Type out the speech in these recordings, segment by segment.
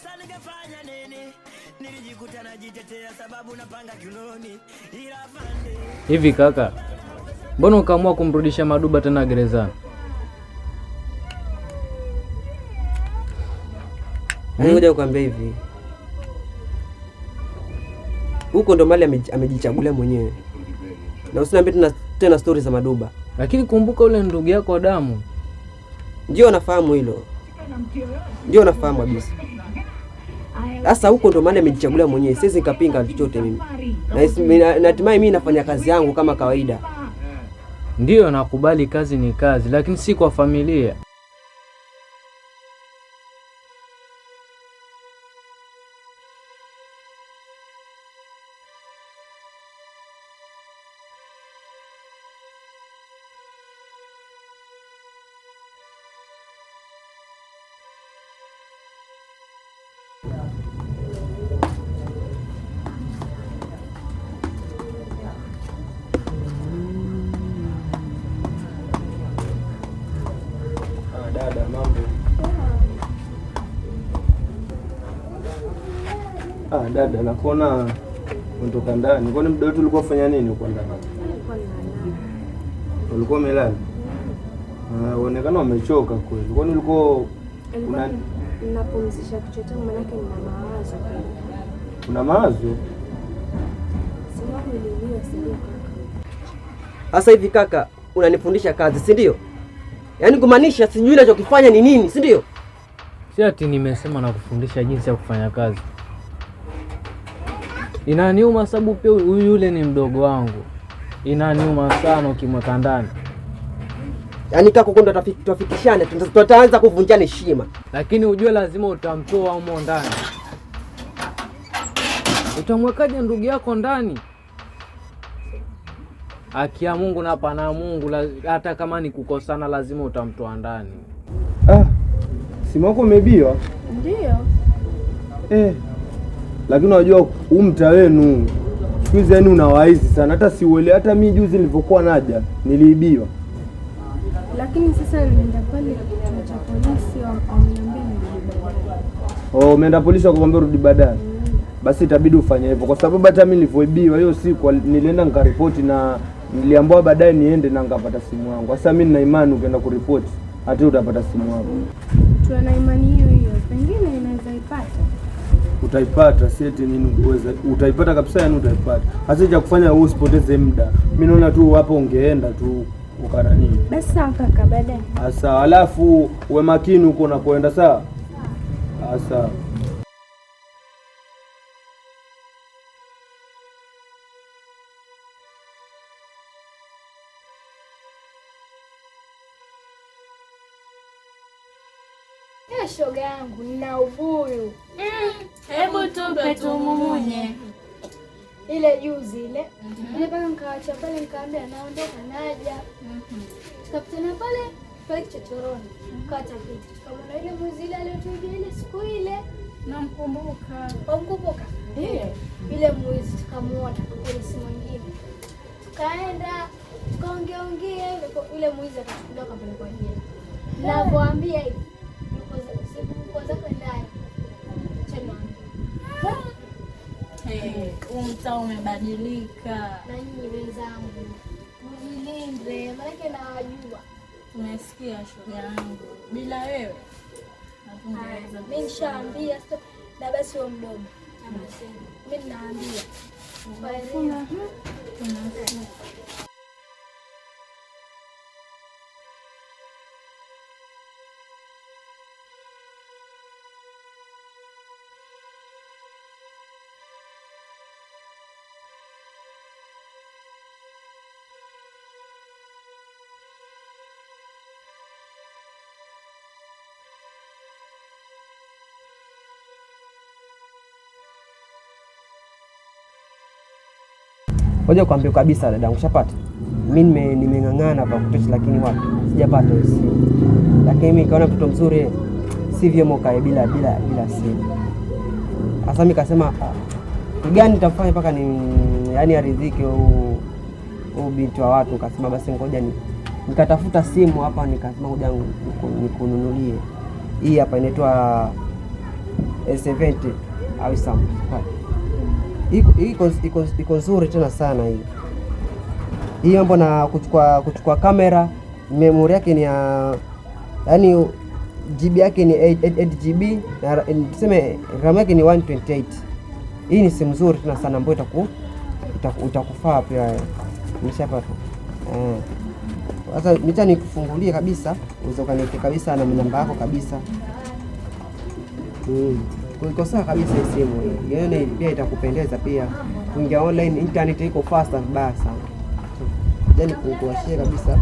Sasa ningefanya nini? Nilijikuta najitetea sababu napanga kiunoni, ila afande Hivi kaka, mbona ukaamua kumrudisha Maduba tena gerezani? Yaani ngoja nikwambie hivi, huko ndo mali amejichagulia mwenyewe, na usiniambie tena tena stori za Maduba. Lakini kumbuka ule ndugu yako wa damu. Ndio nafahamu hilo, ndio nafahamu kabisa. Sasa huko ndo maana amejichagulia mwenyewe, siwezi nikapinga chochote mimi, na hatimaye mimi nafanya kazi yangu kama kawaida. Ndiyo, nakubali kazi ni kazi, lakini si kwa familia. Dada, mambo. Ah, dada, nakuona unatoka ndani. Kwani muda wote ulikuwa ufanya nini huko ndani? Ulikuwa umelala? Ah, uonekana umechoka kweli. Kwani ulikuwa una Napumzisha kichwa changu manake nina mawazo pia. una mawazo? Simu yangu iliibiwa, si ndio kaka? Sasa hivi kaka, unanifundisha kazi, si ndio? Yaani kumaanisha sijui ninachokifanya ni nini, si ndio? Si ati nimesema na kufundisha jinsi ya kufanya kazi. Inaniuma sababu pia huyu yule ni mdogo wangu, inaniuma sana ukimweka ndani. Yaani kaka, huko ndo tutafikishana, tutaanza kuvunjana heshima. Lakini ujue lazima utamtoa humo ndani. Utamwekaje ndugu yako ndani? Haki ya Mungu na pana Mungu, hata kama ni kukosana lazima utamtoa ndani. Ah, simu yako imeibiwa? Ndio. Eh. Lakini unajua huu mtaa wenu siku hizi yani unawaizi sana, hata siuelewi. Hata mimi juzi nilivyokuwa naja niliibiwa. Lakini sasa nilienda pale kituo cha polisi wameniambia nirudi baadaye. Oh, umeenda polisi wakukwambia urudi baadaye? Basi itabidi ufanye hivyo, kwa sababu hata mimi nilivyoibiwa hiyo siku nilienda nikaripoti na niliambiwa baadaye niende na nikapata simu yangu. Sasa mimi nina imani ukienda kuripoti hata utapata simu yako. Tuwe na imani hiyo hiyo, pengine inaweza ipata. Utaipata, si eti nini uweza, utaipata kabisa, yani utaipata. Hasa cha kufanya wewe usipoteze muda. Mimi naona tu hapo ungeenda tu ukanani. Basi sawa kaka, baadaye. Asa, alafu uwe makini huko unakoenda, sawa? Asa. Shoga yangu nina ubuyu. Hebu tupe tumumunye. Ile juzi ile ile paka nikaacha pale, nikaambia naondoka naja. Tukakutana pale pale kichochoroni, kata vitu, tukamwona ile mwizi ile aliyotuibia ile siku ile. Namkumbuka. Wamkumbuka? Ndiyo. Ile mwizi tukamuona kwenye simu nyingine, tukaenda tukaongeaongea, yule mwizi akachukuliwa akapelekwa jela. Navyoambia hivi yuko zake ndani. Acha niwaambie. Huu mtaa umebadilika. Na nyinyi wenzangu mjilinde, maanake nawajua. Tumesikia shoga yangu, bila wewe hatungeweza. Mimi nishaambia na basi huo mdomo mimi ninaambia. Ngoja kuambia kabisa dadangu, ushapata? Mimi nimeng'ang'ana pa kutosha, lakini wapi, sijapata hiyo simu. Lakini mimi nikaona mtoto mzuri si vyema ukae bila bila bila simu. Sasa mimi kasema gani nitafanya mpaka ni yani aridhike huu binti wa watu. Nikasema basi ngoja nikatafuta simu hapa, nikasema ngoja nikununulie hii hapa, inaitwa A70 au Samsung. Iko nzuri tena sana hii. Hii mambo na kuchukua kamera, memory yake ni ya yani GB yake ni 8 GB na tuseme RAM yake ni 128. Hii ni simu nzuri tena sana ambayo itakufaa pia. Nimeshapata. Eh. Sasa nicha nikufungulie kabisa, uweze ukaniweke kabisa na namba yako kabisa. Kwa iko sawa kabisa hii simu hii. Yaani pia itakupendeza pia. Kuingia online, internet iko faster vibaya sana. Yaani kuwashia kabisa.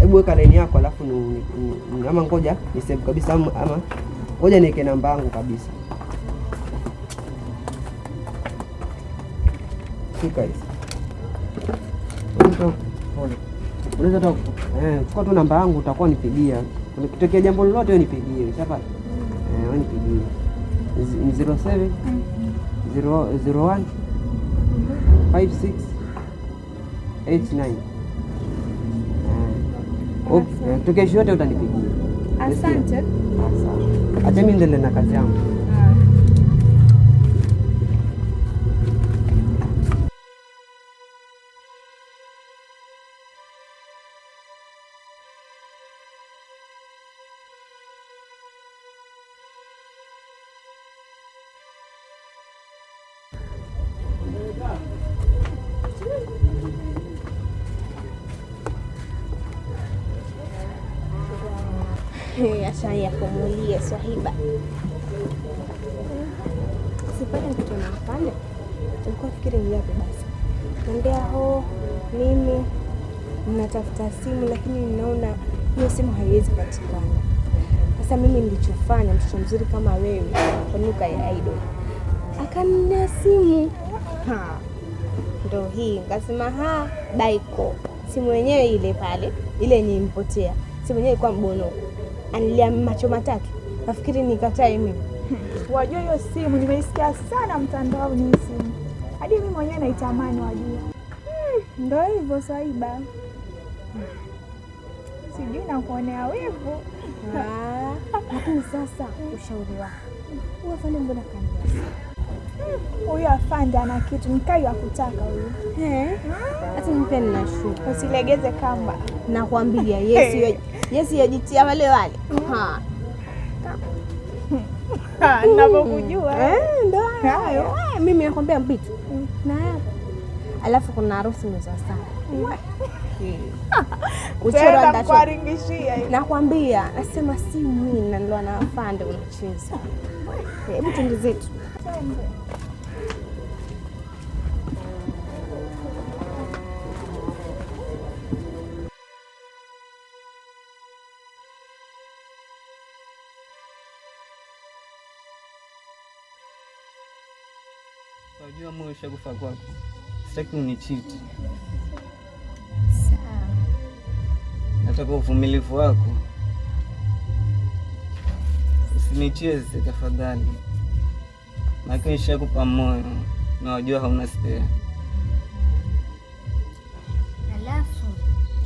Hebu weka line yako alafu ama ngoja ni save kabisa ama ngoja niweke namba yangu kabisa. Shika hizi. Unaweza tu chukua tu namba yangu utakuwa nipigia. Ukitokea jambo lolote wewe nipigie, ushapata? Wewe nipigie. Ni 07 0 01 56 89. Okay, tukio yote utanipigia. Asante. Sawa. Acha mimi niendelee na kazi yangu. Acha yakumulie swahiba. Sipate mtoto na afande. Nilikuwa fikiri ni yapi basi. Niambia ho, mimi natafuta simu lakini ninaona hiyo simu haiwezi patikana. Sasa mimi nilichofanya, mtoto mzuri kama wewe, kwa nini ukae idle? Akaninia simu. Ha. Ndo hii nikasema ha, baiko. Simu yenyewe ile pale, ile yenye impotea. Simu yenyewe ilikuwa mbono. Anilia macho matatu. Nafikiri nikatae mimi. Wajua hiyo simu nimeisikia sana mtandaoni hii simu. Hadi mimi mwenyewe naitamani wajua. Ndo hivyo Swaiba. Sijui nakuonea wivu. Lakini sasa ushauri wako. Huyu afande mbona kaniasi? Huyu afande ana kitu nikai wa kutaka huyu. Hata mimi pia ninashuku. Usilegeze kamba. Nakwambia Yesu Yesu yajitia wale wale. Ha. Ninavyokujua. Ndo hayo. Mimi nakwambia mbitu. Na hapa. Alafu kuna harusi mwezi wa saba. Kuchora ndacho. Nakwambia, nasema si mimi na ndo na afande unacheza. Hebu twende zetu. Unajua moyo ushakufa kwako. Sitaki unichiti. Sawa. Nataka uvumilivu wako. Usinicheze tafadhali. Maana nishakupa moyo na wajua hauna spare. Alafu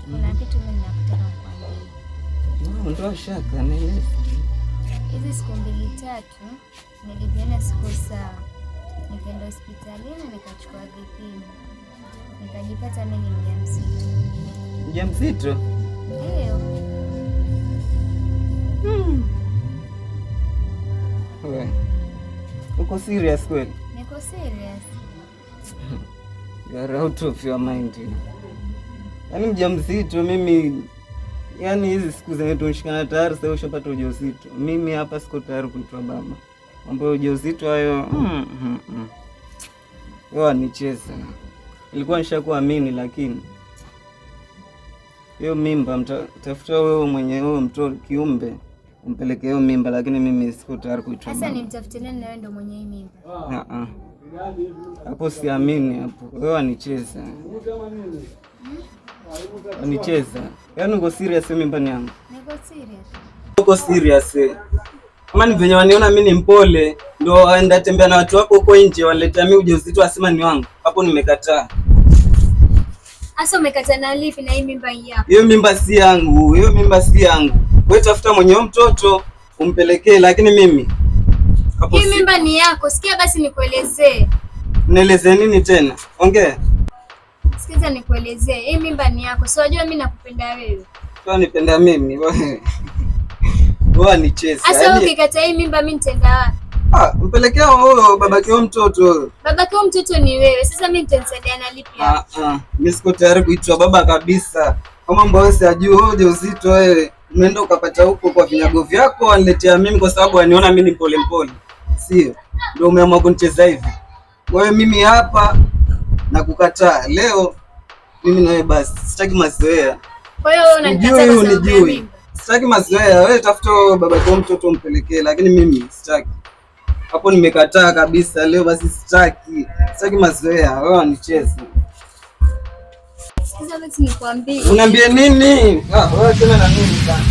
kuna kitu mimi ninakutaka kukwambia. Ondoa shaka, nieleze. Hizi siku mbili tatu nilijiona siku sawa, nikaenda hospitalini nikachukua vipimo, nikajipata mimi ni mjamzito. Mjamzito? Ndio. We, uko serious kweli? Niko serious. You are out of your mind. Yaani mjamzito mimi, yaani hizi siku zenye tumeshikana tayari sasa ushapata ujauzito. Mimi hapa siko tayari kuitwa baba. Mambo ya ujauzito hayo Wewe wanicheza. Nilikuwa nishakuamini lakini hiyo mimba tafuta wewe mwenye wewe mtoto kiumbe umpeleke hiyo mimba, lakini mimi siko tayari kuitwa Sasa baba. nimtafute nani na wewe ndo mwenye hii mimba? Hapo siamini hapo. Wewe wanicheza. Wanicheza. Yaani uko serious hiyo mimba ni yangu? Niko serious. Uko serious. Kama ni venye waniona mimi ni mpole ndio waenda tembea na watu wako huko nje waleta mimi ujauzito asema ni wangu. Hapo nimekataa. Sasa umekataa na lipi na hii mimba hii yako? Hiyo mimba si yangu, hiyo mimba si yangu. Wewe tafuta mwenye huyo mtoto Umpelekee, lakini mimi hapo Hii mimba ni yako. Sikia basi nikuelezee. Nieleze nini tena? Ongea. Sikiza nikuelezee. Hii mimba ni yako. Si wajua mimi nakupenda wewe. Wewe nipenda mimi. Wewe nicheze. Sasa wewe ukikataa hii mimba mimi nitaenda wapi? Ah, mpelekea huyo babake huyo mtoto huyo. Babake huyo mtoto ni wewe. Sasa mimi nitamsaidia na lipi hapo? Ah ah, mimi siko tayari kuitwa baba kabisa. Kama mambo wewe sijui wewe ujauzito wewe. Umeenda ukapata huko kwa vinyago vyako waniletea mimi kwa sababu waniona mimi ni pole pole. Sio? Ndio umeamua kunicheza hivi. Wewe mimi hapa na kukataa. Leo mimi na wewe basi, sitaki mazoea. Kwa hiyo wewe unanikataa kwa sababu ya Unijui. mimba. Sitaki mazoea. Wewe tafuta babake mtoto umpelekee, lakini mimi sitaki. Hapo nimekataa kabisa. Leo basi sitaki. Sitaki mazoea. Wewe wanicheze. Sikiza basi nikwambie. Uniambie nini? Ah, wewe tena na mimi sana.